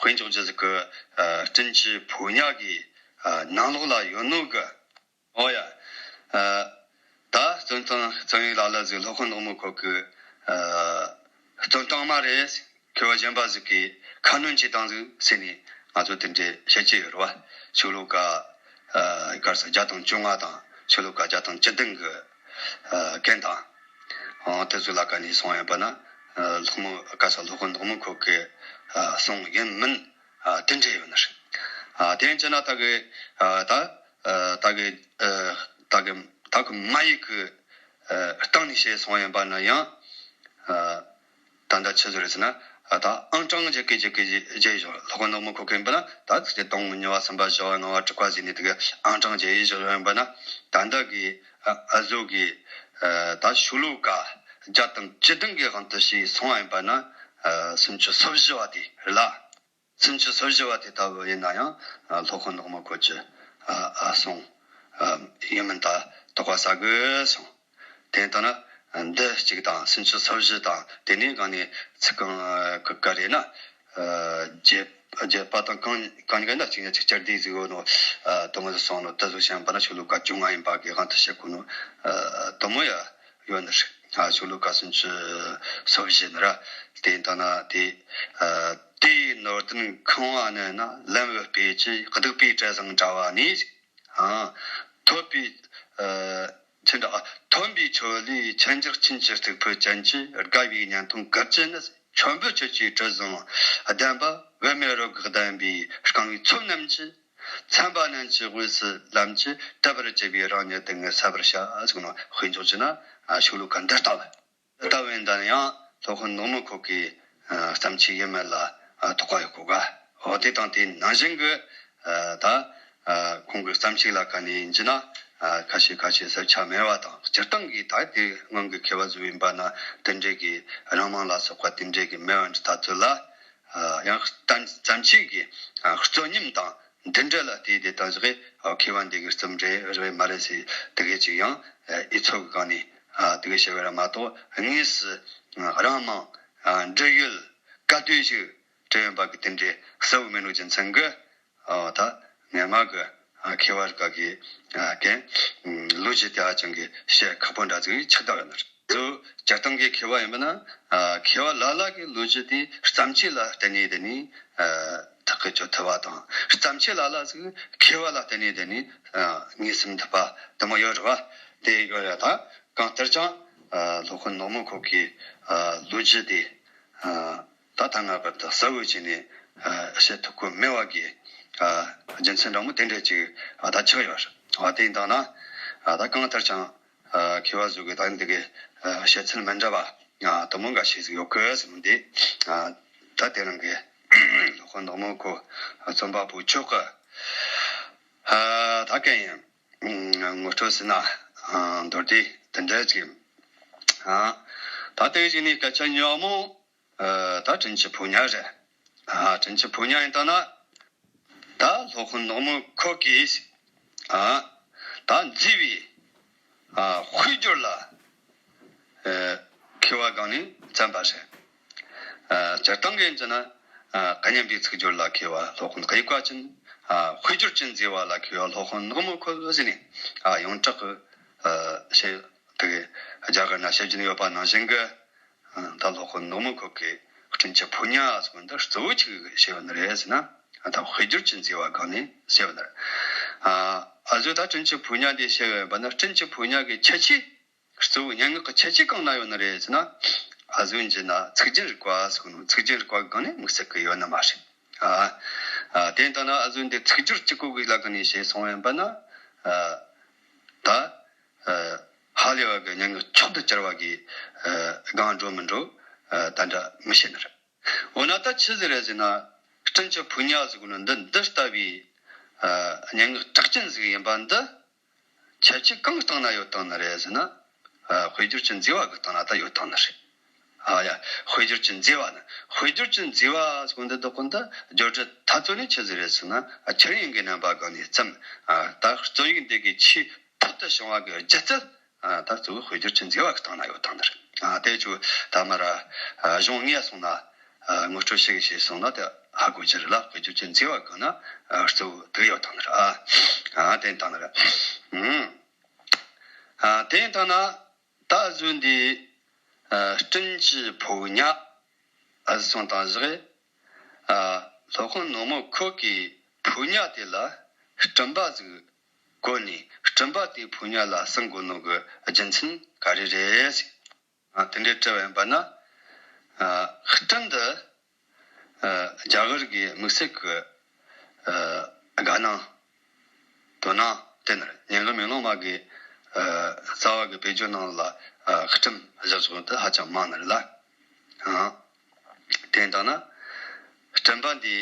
དཔེ་འཇོག་རྒྱུ་ཟིག་གི་ཨ་སྤྲིན་གྱི་ཕོ་ཉ་གི་ཨ་ནང་ལོགས་ལ་ཡོད་ནོ་གི། ཨོ་ཡ། ཨ་ད་རྩོམ་སྟངས་རྩོམ་ཡིག་ལ་ལ་ཟིག་སློབ་དཔོན་ནག་མོ་ཁོ་གི་ཨ་རྩོམ་སྟངས་མ་རེད། མཁས་པ་གཞན་པ་ཟིག་གིས་ཁ་སྣོན་བྱས་བཏང་ཟིག་ཟེར་ནས་ང་ཚོ་དེ་འདྲའི་བཤད་ཀྱི་ཡོད་རེད་བ། ཤོ་ལོ་ཀ་ཨ་གར་ས་བརྒྱ་དང་བཅོ་ལྔ་དང་ཤོ་ལོ་ཀ་བརྒྱ་དང་བཅུ་བདུན་གི་ཨ་གན་དང་། ཨ་དེ་ཚོ་ལ་ཀ་ནས་སོང་ཡོད་པ་ན། ཨ་སློབ་མོ་ག་ས་སློབ་དཔོན་ནག་མོ་ཁོ་གི་ཨ་གསུང་ཡིན་མིན་ཨ་དེ་འདྲ་ཡོད་ནི་རེད། ཨ་དེ་ཡིན་ན་ད་གི་ཨ་ད་ཨ་ད་གི་ཨ་ད་གི་ད་གི་མ་ཡིག་གི་ཨ་སྟེང་ནས་བཤད་སོང་ཡིན་པ་ན་ཡང་། ཨ་ད་ལྟ་ཆི་ཟིག་རེད་ཟེར་ན། ཨ་ད་ཨང་གྲངས་བརྒྱད་ཀྱི་བརྒྱད་ཀྱི་བརྒྱད་བཞག་སློབ་དཔོན་ནག་མོ་ཁོ་གི་ཡིན་པ་ན། ད་ཚིག་དེ་དང་པོ་གཉིས་པ་གསུམ་པ་བཞི་བ་ལྔ་བ་དྲུག་པ་ཟེར་ནས་དེ་གི་ཨང་གྲངས་བརྒྱད་བཞག་ཡིན་པ་ན། ད་ལྟ་གི་ཨ་ཨ་བཟོ་གི་ཨ་ད་ཤོ་ལོ་ཀ་བརྒྱ་དང་བཅུ་བདུན་གི་དབང་དུ་བྱས་སོང་བ་ཡིན་པ་ན། ཨ་སུམ་ཅུ་སོ་བཞི་བ་དེ་རེད་ལ། སུམ་ཅུ་སོ་བཞི་བ་དེ་ལྟ་བུ་ཡིན་ན་ཡང་། ཨ་སློབ་དཔོན་ནག་མོ་ཁོ་གི་ཨ་ཨ་གསུང་ཨ་ཡིན་མིན་ད་དོགས་པ་ཟ་དགོས་སོང་། དེ་ལྟ་ན་འདི་གཅིག་དང་སུམ་ཅུ་སོ་བཞི་དང་། དེ་ནས་གང་ནས་ཚིག་གང་གི་བཀའ་རེད་ན། ཨ་རྒྱས་རྒྱས་པ་དང་གང་གང་ག་ན་གཅིག་ན་གཅིག་བསྐྱར་ཟློས་ཟིག་ཡོད་ནོ། ཨ་དོ་མོ་ཟིག་སོང་ནོ་དེ་ཚོ་བཤད་པ་ན་ཤོ་ལོ་ཀ་བཅོ་ལྔ་ཡིན་པ་གི་དབང་དུ་བྱེད་དགོས་ནོ། ཨ་དོ་མོ་ཡ། ཡོད་ནི་རེད། ཨ་ཤོ་ལོ་ཀ་སུམ་ཅུ་སོ་བཞི་ནི་ར། དེ་ལྟ་ན་དེ་ཨ་དེའི་ནོར་ལྡན་ཁང་བ་ནས་ན་ལམ་བུ་སྤོས་ཀྱི་གདུག་པའི་གྲུ་གཟིངས་དྲ་བ་ནས། ཨ་ཐོབ་པའི་ཨ་ཆེན་དྲ་ཐོན་པའི་ཆོས་ལས་ཆེན་ཆགས་ཆེན་གྱི་སྟུག་ཕུད་ཅན་གྱི་དགའ་བའི་བརྙན་ཐུང་གར་གྱི་ནི། མཆོད་འབུལ་ཆུ་སྐྱེས་དྲི་བཟང་ལྡན་པ། བུད་མེད་རོལ་གེག་ལྡན་པའི་རྐང་བའི་ཚོམ་རྣམས་ཀྱིས། ཚན་པ་རྣམས་ཀྱི་དབུས་སུ་ལམ་གྱིས་དྲི་བར་བཅུག་པའི་རང་ཉིད་དུ་ངས་གསལ་བར་བྱ་ཟེར་ནོ། དཔེ་འཇོག་བྱས་ན་ཨ་ཤོ་ལོ་ཀ་འདི་ལྟ་བུ། འདི་ལྟ་བུ་ཡིན་ད་ཡང་སློབ་དཔོན་ནག་མོ་ཁོ་གི་ཨ་བརྩམས་ཆོས་ཡིན་མིན་ལ་ཨ་དོགས་པ་ཡོད་གོ་ག་འོ་དེ་དང་དེ་ནང་བཞིན་གྱི་ཨ་ད་ཨ་ཁོང་གི་བརྩམས་ཆོས་ལ་ཁ་ནས་ཡིན་གྱི་ན། ཨ་ཁ་ཤས་ཁ་ཤས་ཟབ་ཆ་མེད་པ་དང་། སྤྱིར་བཏང་གི་ད་དེ་སྔོན་གྱི་མཁས་པ་ཚོ་ཡིན་པ་ན་དེ་འདྲའི་གི་རང་མིང་ལ་སོགས་པ་དེ་འདྲའི་གི་མེད་པ་འདྲ་ད་ཚོད་ལ། ཨ་ཡང་བརྩམས་བརྩམས་ཆོས་ཀྱི་ཨ་རྩོད་ཉམས་དང་འདི་འདྲ་ལ་བལྟས་ཏེ་ད་གཟོད་ཨ་མཁས་པ་འདི་གི་རྩོམ་རེད་རེད་མ་རེད་ཟེར་དེ་གས་ཅིག་ཡང་ཨ་ཨེ་ཚོགས་ཀྱི་སྒང་ནས་ཨ་དེ་གས་བཤད་པ་ར་མ་གཏོགས། དངོས་སུ་ཨ་རང་མིང་ཨ་འབྲི་ཡུལ་ག་དུས་ཤིག་བྲིས་ཡོད་པ་གི་དེ་འདྲའི་གསལ་བོ་མེད་ནོ་རྒྱུ་མཚན་གྱིས། ཨ་ད་སྔོན་མ་གི་ཨ་མཁས་པ་རིགས་ག་གི་ཨ་གན་ལོ་རྒྱུས་དེ་ཧ་ཅང་གི་བཤད་ཁག་པོ་འདྲ་ཟིག་ཆགས་བསྡད་ཡོད་ནི་རེད། གཙོ་བོ་སྤྱིར་བཏང་གི་མཁས་པ་ཡིན་པ་ན། ཨ་མཁས་པ་ལ་ལ་གི་ལོ་རྒྱུས་དེ་བརྩམས་ཆོས་ལ་བརྟེན་ནས་དེ་ནས་ཨ་ཐག་གི་གཅོད་ཐུབ་པ་དང་། བརྩམས་ཆོས་ལ་ལ་ཟིག་མཁས་པ་ལ་བརྟེན་ནས་དེ་ནས་ཨ་ངོས་ཟིན་ཐུབ་པ་དེ་མོ་ཡོད་རེད་བ། དེ་ཡོད་རེད། ད་གང་ལྟར་ཀྱང་སློབ་དཔོན་ནག་མོ་ཁོ་གི་ལོ་རྒྱུས་དེ་ད་ད་ང་བར་དུ་གསལ་བོ་བྱས་ནས་བཤད་ཐུབ་ཀྱི་མེད་པ་གི་རྒྱུ་མཚན་འདྲ་མོ་དེ་འདྲ་ཅིག་ད་ཆགས་ཡོད་རེད། དེ་ཡིན་དང་ན་ད་གང་ལྟར་ཀྱང་མཁས་པ་ཚོ་གི་ད་འདི་གི་བཤད་ཚུལ་མི་འདྲ་བ་དུ་མ་འགའ་ཤས་ཟིག་ཡོད་གི་ཟེར་ནོ་འདི། ད་དེ་རིང་གི་སློབ་དཔོན་ནག་མོ་ཁོ་རྩོམ་པ་པོ་མཆོག་གི་ད་གན་ཡིན། ངོ་སྤྲོད་ཟེར་ན་མདོར་བསྡུས་དེ་འདྲ་ཅིག་ཡིན། ད་དེ་བཞིན་ནི་སྐད་ཆ་ཉོ་མོ་ད་དྲིན་ཆེན་ཕོ་ཉ་རེད། དྲིན་ཆེན་ཕོ་ཉ་ཡིན་ད་ན་ད་སློབ་དཔོན་ནག་མོ་ཁོ་གིས་ད་མཛེས་པའི་དཔེར་བརྗོད་ལ་མཁས་པ་སྒང་ནས་བརྩམས་པ་རེད། སྤྱིར་བཏང་གི་ཡིན་ན་སྙན་པའི་ཚིག་སྦྱོར་ལ་མཁས་པ་སློབ་དཔོན་དབྱིག་པ་ཅན། དཔེར་བརྗོད་ཀྱི་མཛེས་པ་ལ་མཁས་པ་སློབ་དཔོན་ནག་མོ་ཁོ་ཟེར་ནས་ཡོངས་གྲགས་ཀྱི་ཞེས་དེ་གི་རྒྱ་གར་ན་བཤད་ཀྱིན་ཡོད་པ་ནང་བཞིན་གྱི། ད་སློབ་དཔོན་ནག་མོ་ཁོ་གི་དྲིན་ཆེན་ཕོ་ཉ་ཟེར་བ་འདི་གཙོ་བོ་ཆི་ཞེས་པ་ནི་རེད་ཟེར་ན། ད་དཔེར་བརྗོད་ཀྱི་མཛེས་པ་སྒང་ནས་ཞེས་པ་ནི་རེད། ཨ་ཟོ་ད་དྲིན་ཆེན་ཕོ་ཉ་འདི་ཞེས་པ་ན་དྲིན་ཆེན་ཕོ་ཉ་གི་ཁྱད་ཆོས། གཙོ་བོ་སྙན་ངག་གི་ཁྱད་ཆོས་གང་ན་ཡོད་ནི་རེད་ཟེར་ན། ཨ་ཟོ་འཇི་ན་ཚིག་རྒྱན་རིག་པ་ཟེར་ནོ། ཚིག་རྒྱན་རིག་པ་སྒང་ནས་དམིགས་བསལ་གྱི་ཡོད་ནི་མ་རེད། ཨ་ཨ་དེ་ལྟ་ན་ཨ་ཟོ་འདི་ཚིག་སྦྱོར་གཅིག་པོ་གི་ལ་ག་ནས་ཞེས་གསུངས་ཡིན་པ་ན། ཨ་ད་ཨ་ཧ་ལས་པ་གི་སྙན་ངག་མཆོག་ཏུ་གྱུར་པ་གི་ཨ་སྒང་འགྲོ་མི་འགྲོ་ཨ་ད་འདྲ་མི་ཤེས་ནི་རེད། འོ་ན་ད་ཆི་ཟིག་རེད་ཟེར་ན། དྲིན་ཆེན་ཕོ་ཉ་ཟེར་གོ་ནོ་འདི་འདི་ལྟ་བུའི་ཨ་སྙན་ངག་གྲགས་ཅན་ཟིག་ཡིན་པ་འདི་ཁྱད་ཆོས་གང་སྟེང་ན་ཡོད་བཏང་ནི་རེད་ཟེར་ན། ཨ་དཔེར་བརྗོད་ཀྱི་མཛེས་པ་གི་སྟེང་ན་ད་ཡོད་བཏང་ནི་རེད། ཨ་ཡ། དཔེར་བརྗོད་ཀྱི་མཛེས་པ་ནི། དཔེར་བརྗོད་ཀྱི་མཛེས་པ་ཟེར་གོ་འདི་འདོགས་གོ་འདི་བརྗོད་བྲལ་ཐ་ཚོ་ནས་ཆི་ཟིག་རེད་ཟེར་ན། ཨ་ཁྱེར་ཡོང་གི་རྣམ་པ་སྒང་ནས་བརྩམས། ཨ་ད་རྩོམ་ཡིག་འདི་གི་ཆེས་ཕུལ་དུ་བྱུང་བ་གི་སྒྱུ་རྩལ། ཨ་ད་གཙོ་བོ་དཔེར་བརྗོད་ཀྱི་མཛེས་པ་གི་སྟེང་ན་ཡོད་བཏང་ནི་རེད། ཨ་དེ་ཆུ་ད་མ་ར་ཨ་གཞུང་ངས་སོང་ན་ཨ་ངོ་སྤྲོད་ཞིག་བྱས་སོང་ན་དེ་ཧ་གོ་རྒྱུ་རེད་ལ། དཔེར་བརྗོད་ཀྱི་མཛེས་པ་གི་ན་ཨ་གཙོ་བོ་དེ་ཡོད་བཏང་ནི་རེད། ཨ་ཨ་དེ་བཏང་ནི་རེད། ཨུམ། ཨ་དེ་བཏང་ན་ད་གཟོད་འདི་ཨ་དྲིན་ཆེན་ཕོ་ཉ་ཨ་སོང་དང་བཞག་ཨ་སློབ་དཔོན་ནག་མོ་ཁོ་གིས་ཕོ་ཉ་དེ་ལ་སྤྲིན་པ་ཟིག་གོ་ནས་སྤྲིན་པ་དེ་ཕོ་ཉ་ལ་གསུང་གོ་ནོ་གི་རྒྱུ་མཚན་ག་རེ་རེད་ཟེར། ཨ་དེ་འདྲའི་དྲི་བ་ཡིན་པ་ན། ཨ་སྤྲིན་འདི་ཨ་རྒྱ་གར་གྱི་དམིགས་བསལ་གྱི་ཨ་དགའ་སྣང་དོ་སྣང་དེ་ནི་སྙན་ངག་མེ་ལོང་མ་གི་ཨ་རྩ་བ་གི་དཔེར་བརྗོད་ནང་ལ་ཨ་སྤྲིན་བཞག་ཆོག་འདི་ཧ་ཅང་མང་ནི་རེད་ལ། ཨ་དེ་ལྟ་ན་སྤྲིན་པ་འདི་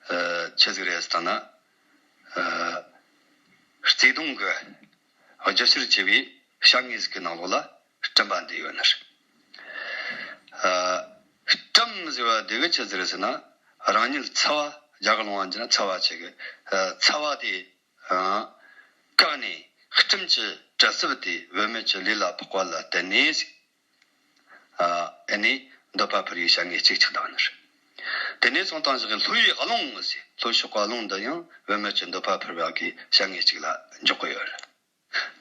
ཨ་ཆི་ཟིག་རེད་ཟེར་ན། ཨ་བརྩེ་དུང་གི་རྒྱུ་ཕྱིར་བྱས་པའི་བྱ་དངོས་ཟིག་གི་ནང་ལོགས་ལ་སྤྲིན་པ་འདི་ཡོད་ནི་རེད། ཨ་སྤྲིན་ཟེར་བ་འདི་གི་ཆི་ཟིག་རེད་ཟེར་ན། རང་ཉིད་ཚ་བ་རྒྱ་གར་ལུང་བ་འཇིག་ན་ཚ་བ་ཆེ་གི། ཨ་ཚ་བ་དེ་ཨ་བཀག་ནས་སྤྲིན་གྱི་དྲི་སྲབ་དེ་བུད་མེད་ཀྱི་ལུས་ལ་ཕོག་པ་ལ་བརྟེན་ནས། ཨ་ཨེ་ནས་འདོད་པ་འཕེལ་བའི་བྱ་དངོས་གཅིག་ཆགས་བཏང་ནི་རེད། དེ་ནས་སོང་དང་ཞག་ལྷོ་ཡི་རླུང་ཟེར། ལྷོ་ཕྱོགས་ཀྱི་རླུང་འདི་ཡང་བུད་མེད་ཀྱི་འདོད་པ་འཕེལ་བ་གི་བྱ་དངོས་གཅིག་ལ་འཇོག་གི་ཡོད་རེད།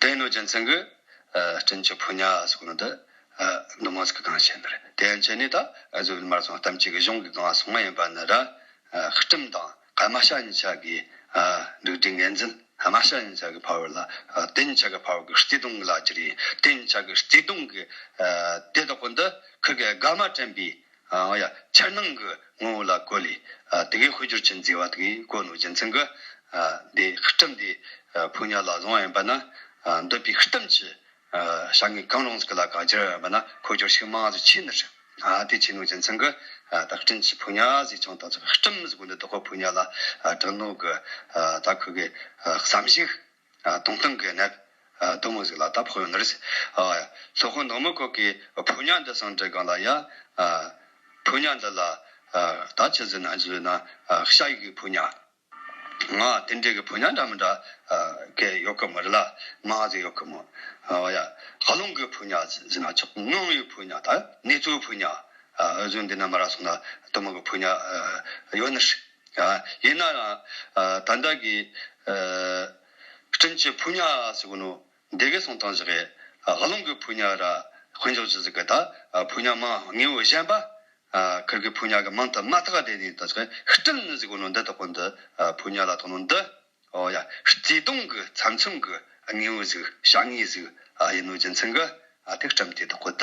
དེ་ནོ་རྒྱུ་མཚན་གྱི་ཨ་སྤྲིན་གྱི་ཕོ་ཉ་ཟེར་གོ་ནོ་འདི་ཨ་འདི་མོ་ཟིག་གི་སྒང་བཤད་ནི་རེད། དེ་ཡན་ཆད་ནས་ད་ཨ་ཟོ་མར་སོང་གཏམ་གཅིག་གི་གཞུང་གི་སྒང་སོང་བ་ཡིན་པ་ནི་ར། ཨ་སྤྲིན་དང་ཀ་མ་ཤ་གཉིས་ཆ་གི་ཨ་འདུག་འདྲི་ངན་འཛིན། ཀ་མ་ཤ་གཉིས་ཆ་གི་ཕ་བོར་ལ་ཨ་དེ་གཉིས་ཆ་གི་ཕ་བོར་གི་བརྩེ་དུང་གི་ལ་ཅི་རེད། དེ་གཉིས་ཆ་གི་བརྩེ་དུང་གི་ཨ་དེ་དག་པོ་འདི་ཁིར་གི་དགའ་མ་དྲན་པའི་ཨ་ཡ་འཆར་སྣང་གི་ངོ་བོ་ལ་བཀོད་ལས། ཨ་དེ་གའི་དཔེར་བརྗོད་ཀྱི་མཛེས་པ་དེ་གའི་གོ་ནོ་རྒྱུ་མཚན་གི། ཨ་འདི་སྤྲིན་འདི་ཨ་ཕོ་ཉ་ལ་བཟུང་བ་ཡིན་པ་ན། ཨ་འདོད་པའི་སྤྲིན་གྱི་ཨ་བྱ་དངོས་གང་རུང་ཟིག་ལ་ག་སྦྱར་བ་ཡིན་པ་ན་འཁོར་སྦྱོར་ཞིག་མང་ཟིག་ཆེ་ནི་རེད། ཨ་དེ་ཆེ་ནོ་རྒྱུ་མཚན་གི། ཨ་ད་སྤྲིན་གྱི་ཕོ་ཉ་ཟིག་ཀྱང་ད་ཚོ་སྤྲིན་ཟིག་གོ་འདི་དོ་ཁོ་ཕོ་ཉ་ལ་ཨ་དྲན་ནོ་གི། ཨ་ད་ཁོ་གི་ཨ་བསམ་གཞིག་ཨ་དུང་སྟེང་གི་ནད་ཨ་དུ་མོ་ཟིག་ལ་ད་ཕོག་ཡོད་ནི་རེད། ཨ་སློབ་དཔོན་ནག་མོ་ཁོ་གི་ཕོ་ཉ་འདི་སང་འབྲི་གང་ལ་ཡ། ཨ་ཕོ་ཉ་འདི་ལ་ཨ་ད་ཆི་ཟེར་ན་ཆི་ཟེར་ན། ཨ་ཤ་ཡི་གི་ཕོ་ཉ། ང་དེ་འདྲའི་གི་ཕོ་ཉ་འདྲ་མི་འདྲ་ཨ་གི་ཡོད་གི་མོ་རེད་ལ། མང་ཟིག་ཡོད་གི་མོ། ཨ་ཡ། རླུང་གི་ཕོ་ཉ་ཟེར་ན་ཆོག་ངང་བའི་ཕོ་ཉ། ད་ནེ་ཙོའི་ཕོ་ཉ། ཨ་ཨ་ཟོ་འདི་ན་མ་ར་སོང་ན་དུ་མོ་གི་ཕོ་ཉ་ཨ་ཡོད་ནི་རེད། ཨ་ཡིན་ན་ཡང་ཨ་ད་ལྟ་གི་ཨ་སྤྲིན་གྱི་ཕོ་ཉ་ཟེར་གོ་ནོ་འདི་གའི་སོང་དང་ཞག་གི་ཨ་རླུང་གི་ཕོ་ཉ་ར་དཔེར་འཇོག་ཅི་ཟིག་གི་ད་ཨ་ཕོ་ཉ་མང་དངོས་པོ་གཞན་པ་ཨ་ཁིར་གི་ཕོ་ཉ་གི་མིང་དུ་མ་བཏགས་དེ་ནི་ད་ཞག་གི་སྤྲིན་ཟེར་གོ་ནོ་འདི་དག་པོ་འདི་ཨ་ཕོ་ཉ་ལ་བཏགས་ནོ་འདི། ཨོ་ཡ། བརྩེ་དུང་གི་མཚམས་མཚམས་ཀྱི་ དངོས་པོ་ཟིག་བྱ་དངོས་ཟིག་ཨ་ཡིན་ནོ་རྒྱུ་མཚན་གི་ཨ་དེ་སྤྲིན་དེ་དག་གི་ད་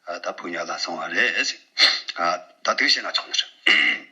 ཨ་ད་ཕོ་ཉ་ལ་སོང་བ་རེད་ཟེར། ཨ་ད་དེ་བཤད་ན་ཆོག་ནི་རེད།